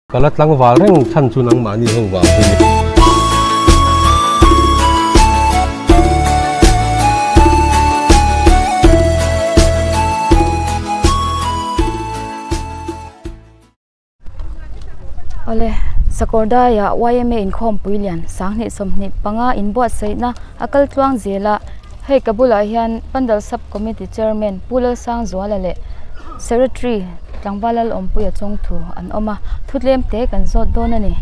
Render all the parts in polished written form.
Ka la tlangval reng chhan chu nangmahni ho vang hi ni. Awle, Sakawrdaiah YMA inkhawmpui lian 2025 inbuatsaihna a kal tluang zel a, hei ka bulah hian Pandal Sub Committee Chairman Pu Lalsangzuala leh Secretary Tlangval Lalawmpuia chawngthu an awm a, thu tlem te kan zawt dawn a ni.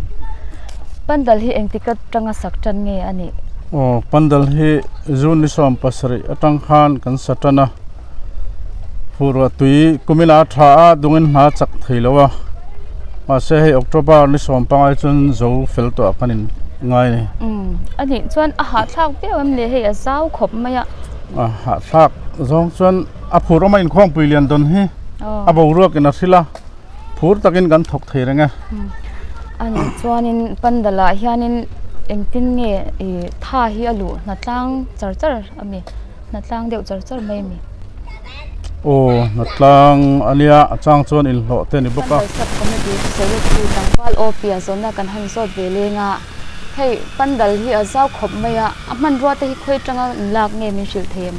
Pandal hi engtik atanga sak tan nge a nih? Aw, Pandal hi June ni 17 atang khan kan sa tan a, Furua tui kumin a tha a, dungin hna chak thei lo a, mahse hei October ni 15 chuan zo fel tawh ah kan in ngai a ni. Umm, a nih chuan a hahthlak viau em le hei a zau khawp mai a. A hahthlak zawng chuan a phur awm a inkhawmpui lian dawn hi a boruak in a hrilh a, phur takin kan thawk thei reng e. A nih chuanin pandal ah hianin engtin nge ih tha hi a luh hnatlang char char a mi hnatlang deuh char char mai a mi. Aw hnatlang a nia a chang chuan inhlawh te a ni bawk a. Pandal sub committee secretary tlangval aw pia zawnna kan han zawt ve leng a, hei pandal hi a zau khawp mai a, a hmanrua te hi khawi atanga inlak nge min hrilh thei em?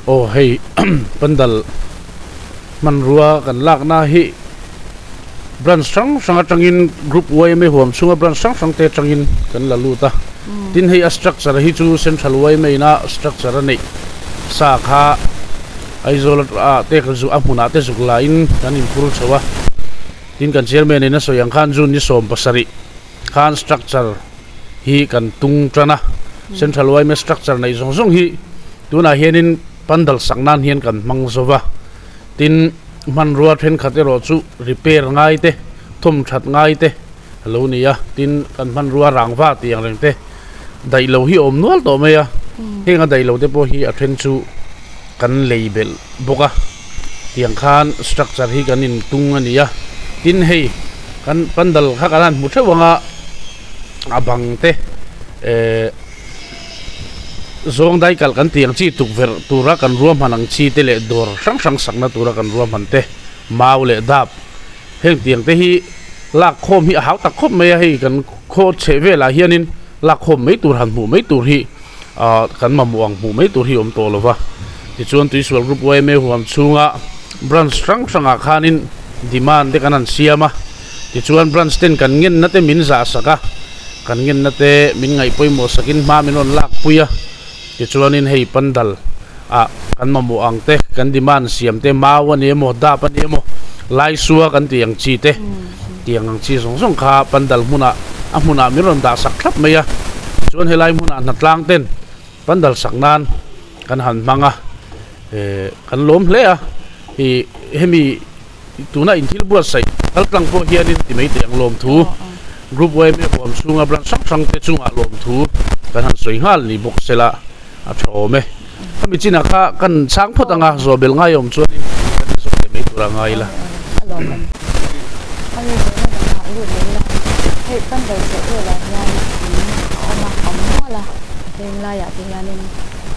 Aw hei pandal hmanrua kan lakna hi branch hrang hrang atangin group yma huam chhunga branch hrang hrang te atangin kan la lut a tin hei a structure hi chu central yma ina structure a neih sa kha Aizawl ah te kan zuk a hmunah te zuk la in kan inphur chho a tin kan chairman in a sawi ang khan June ni 17 khan structure hi kan tung tan a, Central yma structure neih zawng zawng hi tunah hianin pandal sak nan hian kan hmang zo va, tin hmanrua thenkhat erawh chu repair ngai te, thawm that ngai te a lo ni a, tin kan hmanrua rangva tih ang reng te daih lo hi a awm nual tawh mai a, heng a daih lo te pawh hi a then chu kan lei belh bawk a, tiang khan structure hi kan intung a ni a, tin hei kan pandal kha kan han hmu theuh ang a. A bang te ehh zawng dai kalh kan tih ang chi tukverh tura kan ruahman ang chi te leh dawr hrang hrang sakna tura kan ruahman te mau leh dap heng tiang te hi lak khawm hi a hau tak khawp mai a hei kan khaw chheh velah hianin lak khawm mai tur han hmuh mai tur hi ahh kan mamawh ang hmuh mai tur hi a awm tawh lo va tichuan tuisual group yma huam chhunga branch hrang hrangah khanin demand te kan han siam a. Tichuan branch ten kan ngenna te min zah sak a, kan ngenna te min ngaih pawimawh sakin hma min rawn lak pui a, tichuanin hei pandal ah kan mamawh ang te, kan demand siam te mau a ni emaw, dap a ni emaw, laisua kan tih ang chi te, tiang ang chi zawng zawng kha pandal hmunah a hmunah min rawn dah sak thlap mai a, tichuan helai hmunah hnatlang ten pandal sak nan kan han hmang a, eh kan lawm hle a, ih hemi. Tuna inthil buatsaih kaltlang pawh hianin ti mai teh ang lawmthu Group yma huam chhunga branch hrang hrang te chungah lawmthu kan han sawi nghal ni bawk sela a tha awm e. Khami chinah kha kan chhang phawt anga zawhbelh ngai awm chuanin kan inzawm leh mai tura ngai ila.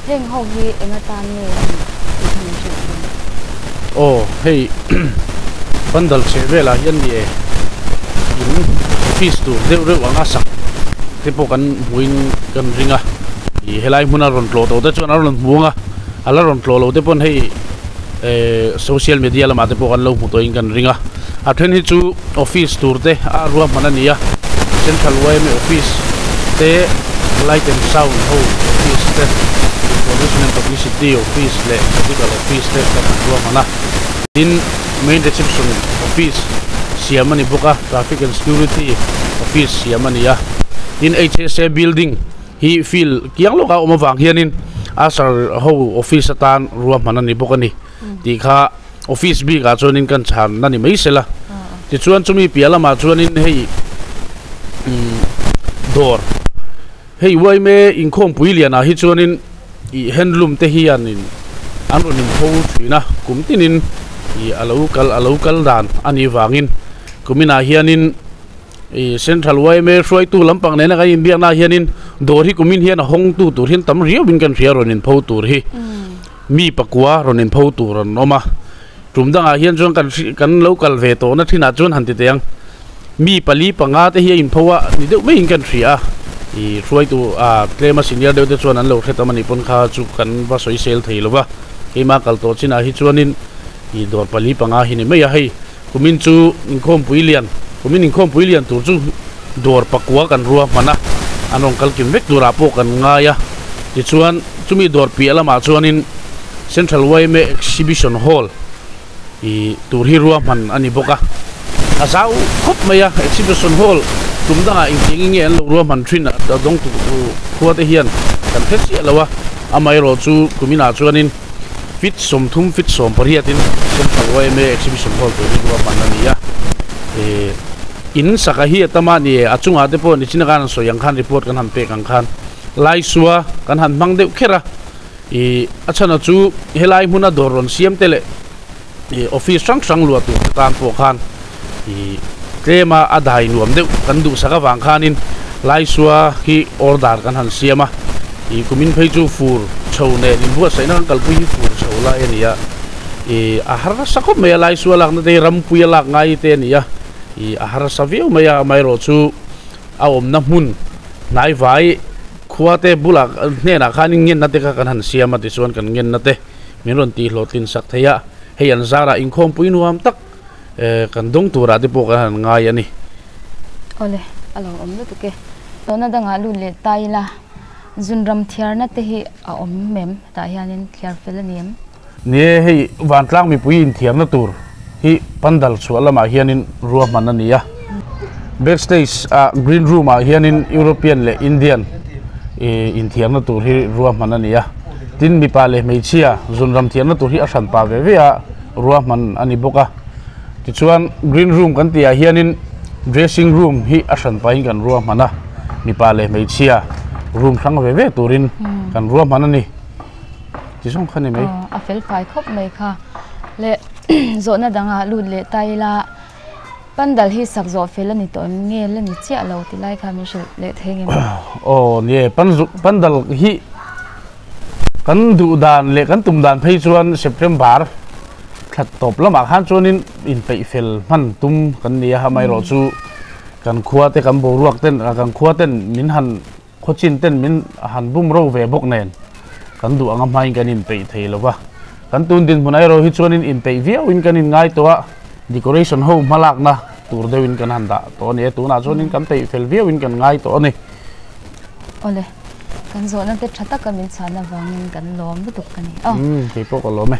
Heng ho hi eng atan nge a nih tih kha min hrilh thei. Aw hei pandal chheh velah hian ni e in office tur deuh reuh anga sak te pawh kan hmuin kan ring a ih helai hmuna rawn tlawh tawh te chuan a rawn hmu ang a a la rawn tlawh loh te pawn hei eh social media lamah te pawh kan lo hmu tawhin kan ring a a then hi chu office tur te a ruahman a ni a central yma office te light and sound ho office te information and publicity office leh medical office te kan han ruahman a tin main reception office siam a ni bawk a traffic and security office siam a ni a tin hsa building hi field kiang lawk a awm avang hianin usher ho office atan ruahman a ni bawk a ni tih kha. Office bik ah chuanin kan chhan a ni mai sela tichuan chumi piah lamah chuanin hei umm dawr hei uaime inkhawmpui lianah hi chuanin ih handloom te hianin an rawn inpho thin a kum tinin ih a lo kal a lo kal dan a nih vangin kuminah hianin ih central yma hruaitu lampang nena kan inbiaknaah hianin dawr hi kumin hian a hawngtu tur hian tam riauin kan hria rawn inpho tur hi. Mi pakua rawn inpho tur an awm a, tum dangah hian chuan kan hri kan lo kal ve tawhna thinah chuan han ti teh ang. Mi pali panga te hi a inpho a ni deuh maiin kan hria a ih hruaitu ah tlema senior deuh te chuan an lo hre tam a nih pawn kha chu kan va sawi sel thei lo va keimah kal tawh chinah hi chuanin ih dawr pali panga hi ni mai a hei kumin chu inkhawmpui lian kumin inkhawmpui lian tur chu dawr pakua kan rua hman a an rawn kal kim vek turah pawh kan ngai a tichuan chumi dawr piah lamah chuanin Central yma Exhibition Hall Ih tur hi ruahman a ni bawk a, a zau khawp mai a, exhibition hall tum dangah engtiang in nge an lo ruahman thin a dawng tu khua te hian kan hre chiah lo a, amaherawh chu kuminah chuanin feet 30 feet 18 in Central yma exhibition hall tur hi ruahman a ni a, ih in saka hi a tam a ni e, a chungah te pawh nichina khan an sawi ang khan report kan han pek ang khan Laisua kan han hmang deuh kher a. Ih a chhan a chu helai hmuna dawr rawn siam te leh ih office hrang hrang luah tur te tan pawh khan ih tlema a dai nuam deuh kan duhsak avang khanin Laisua hi order kan han siam a, ih kumin phei chu fur chho nen inbuatsaihna kan kalpui hi fur chho lai a ni a, ih a harsa khawp mai a Laisua lakna te hi rampuia lak ngai te a ni a, ih a harsa viau mai a amaherawh chu a awmna hmun hnaivai khua te bulah hnenah khanin ngenna te kha kan han siam a tichuan kan ngenna te min rawn tih hlawhtlin sak thei a hei an zarah inkhawmpui nuam tak eh kan dawng turah te pawh kan han ngai a ni. Awle a lo awm lutuk e. Tawhna dangah lut leh ta ila zunram thiarna te hi a awm em tah hianin thliar fel a ni em? Ni e hei vantlang mipui inthiarna tur hi pandal chhuah lamah hianin ruahman a ni a. Backstage ah green room ah hianin European leh Indian ih inthiarna tur hi ruahman a ni a. Tin mipa leh hmeichhia zunram thiarna tur hi a hran pah ve ve a ruahman a ni bawk a. Tichuan green room kan tih ah hianin dressing room hi a hran pahin kan ruahman a, mipa leh hmeichhia room hrang ve ve turin kan ruahman a ni. Ti zawng kha ni mai. Aw a fel fai khawp mai kha. Le zawhna dangah lut leh ta ila pandal hi sak zawh fel a ni tawh em nge la ni chiah lo ti lai kha min hrilh leh thei nge maw? Aw ni e pandal hi kan duh dan leh kan tum dan phei chuan September thla tawp lamah khan chuanin inpeih fel hman tum kan ni a amaherawhchu kan khua te kan boruak ten kan khua ten min han Khawchin ten min han bum ro ve bawk nen kan duh anga hmain kan inpeih thei lo va, kan tun dinhmun erawh hi chuanin inpeih viauin kan inngai tawh a, decoration ho hmalakna tur deuhin kan han dah tawh a ni a, tunah chuanin kan peih fel viauin kan ngai tawh a ni. Awle, kan zawhna te tha taka min chhan avangin kan lawm lutuk ka ni. Umm, keipawh ka lawm e.